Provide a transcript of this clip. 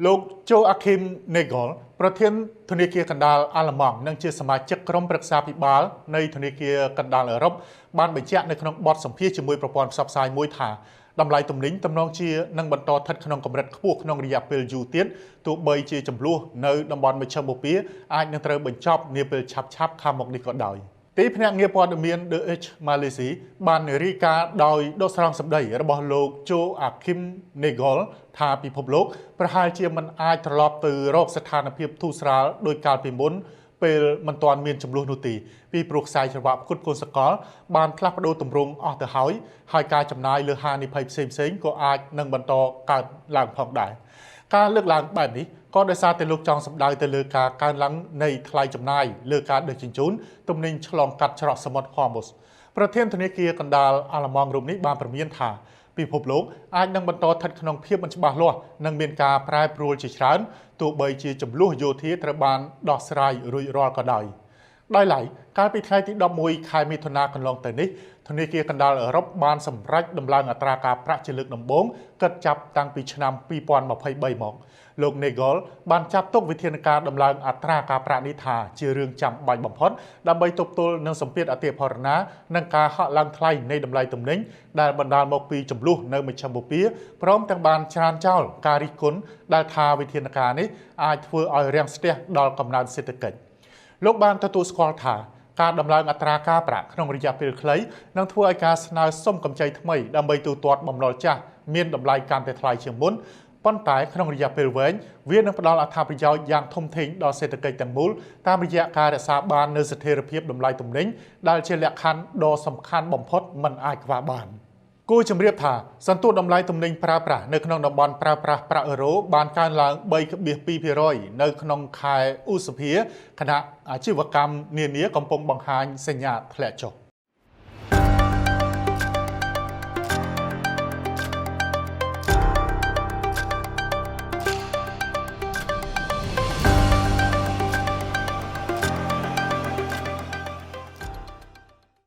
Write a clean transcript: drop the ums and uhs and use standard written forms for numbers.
លោក Joachim Nagel ប្រធានធនាគារកណ្ដាលអាល្លឺម៉ង់និងជាសមាជិកក្រុមប្រឹក្សាភិបាលនៃធនាគារកណ្ដាលអឺរ៉ុបបានបញ្ជាក់នៅក្នុងបទសម្ភាសន៍ជាមួយប្រព័ន្ធផ្សព្វផ្សាយមួយថាតម្លៃទំនិញទំនងជានឹងបន្តស្ថិតក្នុងកម្រិតខ្ពស់ក្នុងរយៈពេលយូរទៀតទោះបីជាជម្លោះនៅតំបន់មជ្ឈិមបូព៌ាអាចនឹងត្រូវបញ្ចប់នាពេលឆាប់ៗខាងមុខនេះក៏ដោយ។ទីភ្នាក់ងារព័ត៌មាន The Edge Malaysia បានរាយការណ៍ដោយដកស្រង់សម្ដីរបស់លោក Joachim Nagel ថាពិភពលោកប្រហែលជាមិនអាចត្រឡប់ទៅរកស្ថានភាពធូរស្រាលដោយកាលពីមុនពេលមិនទាន់មានជម្លោះនោះទេពីព្រោះខ្សែច្រវាក់ផ្គត់ផ្គង់សកលបានផ្លាស់ប្ដូរទម្រង់អស់ទៅហើយហើយការចំណាយលើហានិភ័យផ្សេងៗក៏អាចនឹងបន្តកើតឡើងផងដែរការលើកឡើងបែបនេះក៏ដោយសារតែលោកចង់សម្ដៅទៅលើការកើនឡើងនៃថ្លៃចំណាយលើការដឹកជញ្ជូនទំនិញឆ្លងកាត់ច្រកសមុទ្រ Hormuz ប្រធានធនាគារកណ្ដាលអាល្លឺម៉ង់រូបនេះបានព្រមានថាពិភពលោកអាចនឹងបន្តស្ថិតក្នុងភាពមិនច្បាស់លាស់និងមានការប្រែប្រួលជាច្រើនទោះបីជាជម្លោះយោធាត្រូវបានដោះស្រាយរួចរាល់ក៏ដោយដោយឡែកកាលពីថ្ងៃទី11ខែមិថុនាកន្លងទៅនេះធនាគារកណ្ដាលអឺរ៉ុបបានសម្រេចដំឡើងអត្រាការប្រាក់ជាលើកដំបូងគិតចាប់តាំងពីឆ្នាំ2023មកលោក Nagel បានចាត់ទុកវិធានការដំឡើងអត្រាការប្រាក់នេះថាជារឿងចាំបាច់បំផុតដើម្បីទប់ទល់នឹងសម្ពាធអតិផរណានិងការហក់ឡើងថ្លៃនៃតម្លៃទំនិញដែលបណ្ដាលមកពីជម្លោះនៅមជ្ឈិមបូព៌ាព្រមទាំងបានច្រានចោលការរិះគន់ដែលថាវិធានការនេះអាចធ្វើឲ្យរាំងស្ទះដល់កំណើនសេដ្ឋកិច្ចលោកបានទទួលស្គាល់ថាការដំឡើងអត្រាការប្រាក់ក្នុងរយៈពេលខ្លីនឹងធ្វើឲ្យការស្នើសុំកម្ចីថ្មីដើម្បីទូទាត់បំណុលចាស់មានតម្លៃកាន់តែថ្លៃជាងមុនប៉ុន្តែក្នុងរយៈពេលវែងវានឹងផ្ដល់អត្ថប្រយោជន៍យ៉ាងធំធេងដល់សេដ្ឋកិច្ចទាំងមូលតាមរយៈការរក្សាបាននូវស្ថិរភាពតម្លៃទំនិញដែលជាលក្ខខណ្ឌដ៏សំខាន់បំផុតមិនអាចខ្វះបានគួរជម្រាបថាសន្ទុះតម្លៃទំនិញប្រើប្រាស់នៅក្នុងតំបន់ប្រើប្រាស់ប្រាក់អឺរ៉ូបានកើនឡើង3.2%នៅក្នុងខែឧសភាខណៈអាជីវកម្មនានាកំពុងបង្ហាញសញ្ញាធ្លាក់ចុះ។